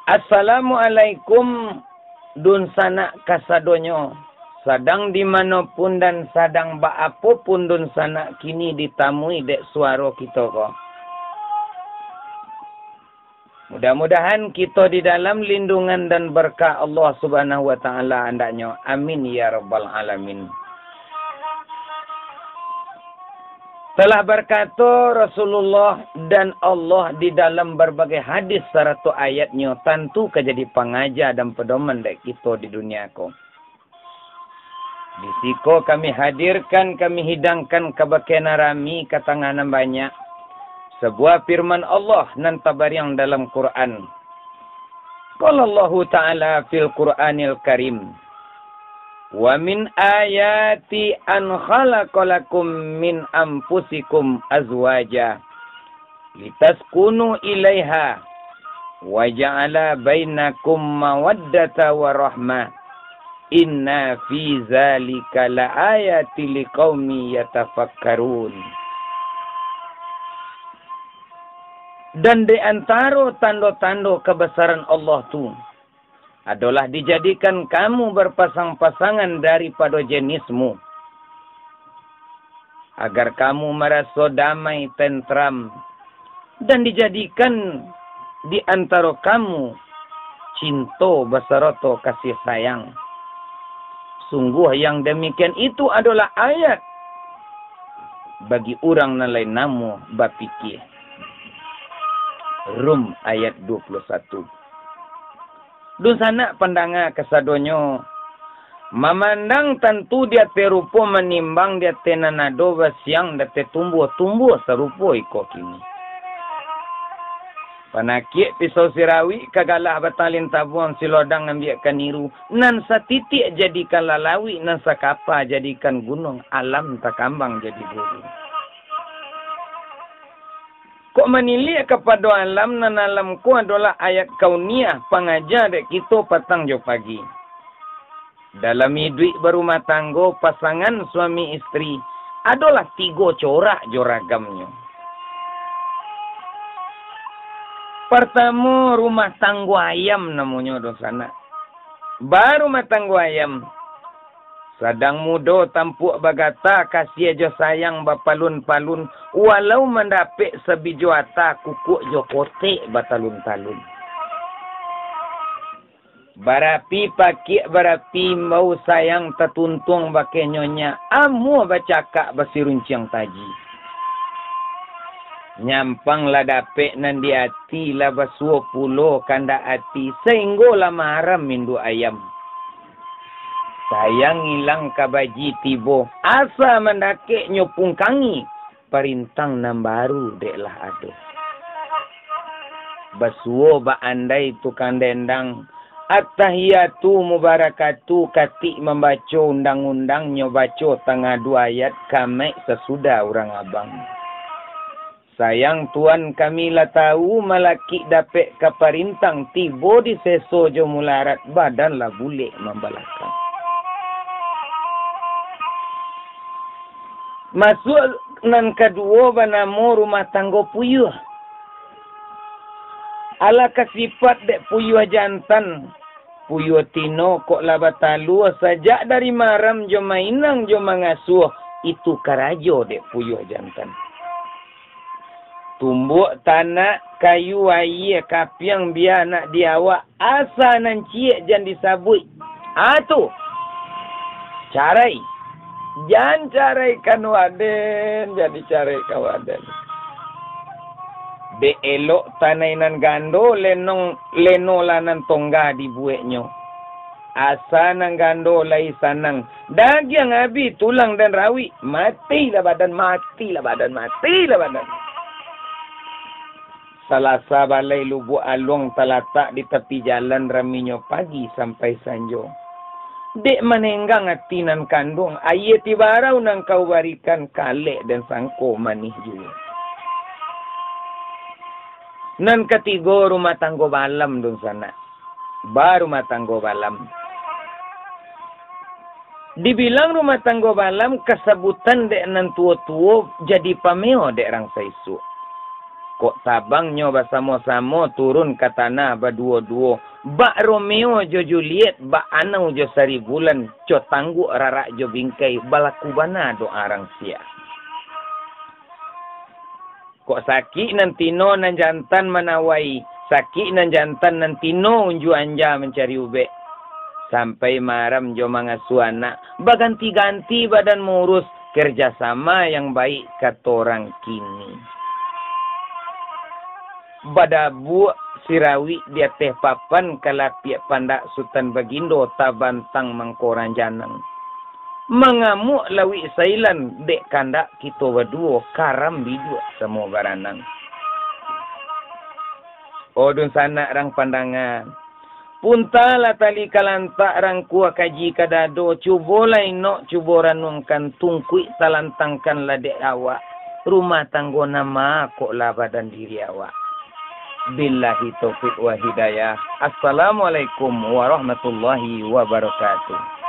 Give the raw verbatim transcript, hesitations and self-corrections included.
Assalamualaikum, dunsanak kasadonyo. Sadang di mano pun dan sadang baapo pun dunsanak kini ditamui dek suaro kito ko. Mudah-mudahan kito di dalam lindungan dan berkah Allah Subhanahu wa Ta'ala andaknyo. Amin, ya Rabbal Alamin. Telah berkato Rasulullah dan Allah di dalam berbagai hadis sarato ayatnyo, tantu ka jadi pangaja dan pedoman dek kito di dunia ko. Di siko kami hadirkan, kami hidangkan kabake nan rami, ka tangah nan banyak, sabuah firman Allah nan tabariang dalam Quran. Qala Allahu Ta'ala fil Qur'anil Karim, "Wa min ayati an khalaqa lakum min anfusikum azwaja litaskunu ilaiha, wa ja'ala bainakum mawaddata wa rahmah, inna fi zalika la ayati liqaumi yatafakkarun." Dan di antaro tando-tando kabasaran Allah tu, adolah dijadikan kamu barpasang-pasangan daripado jenismu, agar kamu maraso damai tentram, dan dijadikan di antaro kamu cinto basarato kasih sayang. Sungguh yang demikian itu adolah ayat bagi urang nan lai namuah bapikia. Rum ayat dua puluh satu. Dunsanak pandanga kasadonyo, mamandang tantu di ateh rupo, manimbang di ateh nan ado, basiang di ateh tumbuah, tumbuah sarupo iko kini. Panakik pisau sirawik, ka galah batalin tabuang, silodang ambiak ka niru, nan satitiak jadikan lalawik, nan sakapa jadikan gunuang, alam takambang jadi guru. Kok maniliak kapado alam, nan alam ko adolah ayat kauniah, pangaja dek kito patang jo pagi. Dalam iduik barumah tanggo, pasangan suami istri adolah tigo corak jo ragamnyo. Partamo, rumah tanggo ayam namonyo, dunsanak. Barumah tanggo ayam, sadang mudo tampuak bagata, kasih jo sayang bapalun-palun, walau mandapek sabijo atah, kukuak jo kotek batalun-talun. Barapi pakiak barapi, imbau sayang tatuntuang bakeh nyonya, amuah bacakak basirunciang taji. Nyampang lah dapek nan di ati, lah basuo pulo kandak ati, sainggo lah maram induak ayam. Sayang ilang kabaji tibo, asa mandakek nyo pungkangi, parintang nan baru dek lah ado. Basuo baandai tukang dendang, Attahiyatu mubarakatu, katik mambaco undang-undang, nyo baco tangah duo ayat, kamaik sasudah urang abang. Sayang tuan kami lah tahu, malakik dapek ka parintang, tibo di seso jo mularat, badan lah bulek mambalakang. Masuak nan kaduo banamo rumah tanggo puyuah. Alah ka sifat dek puyuah jantan, puyuah tino kok lah batalua, sajak dari maram jo mainang jo mangasuah, itu karajo dek puyuah jantan. Tumbuak tanak, kayu, ayie, kapiang, bia nak di awak, asa nan ciek jan disabuik. Ah tu, carai. Jan caraikan waden, jan dicaraikan waden. Dek elok tanai nan gando, lenong, leno lah nan tongga dibueknyo. Asa nan gando lai sanang, dagiang abih, tulang dan rawik, matilah badan, matilah badan, matilah badan. Salasa balai Lubuak Aluang talatak di tapi jalan, raminyo pagi sampai sanjo. Dek manenggang ati nan kanduang, ayie tibarau nan kau barikan, kalek den sangko manih juo. Nan katigo, rumah tanggo balam, dunsanak. Barumah tanggo balam. Dibilang rumah tanggo balam, kasabutan dek nan tuo-tuo, jadi pameo dek rang saisuak. Kok tabangnyo basamo-samo turun ka tanah baduo-duo, bak Romeo jo Juliet, bak Anau jo Saribulan, co tangguak rarak jo bingkai, balaku bana doa rang siak. Kok sakik nan tino nan jantan manawai, sakik nan jantan nan tino unju anja mancari ubek. Sampai maram jo mangasuah anak, baganti-ganti badan maurus, kerjasama yang baik kato rang kini. Badabuak sirawik di ateh papan, kalapiak pandak Sutan Bagindo, tabantang mangko ranjanang. Mangamuak lawik Sailan, dek kandak kito baduo, karam biduak samo baranang. O dunsanak rang pandanga, puntalah tali kalantak, rangkua kaji ka dado, cubolah inok, cubo ranuangkan, tungkuik talantangkanlah dek awak, rumah tanggo nan ma kok lah badan diri awak. Billahi taufik wa hidayah. Assalamualaikum warahmatullahi wabarakatuh.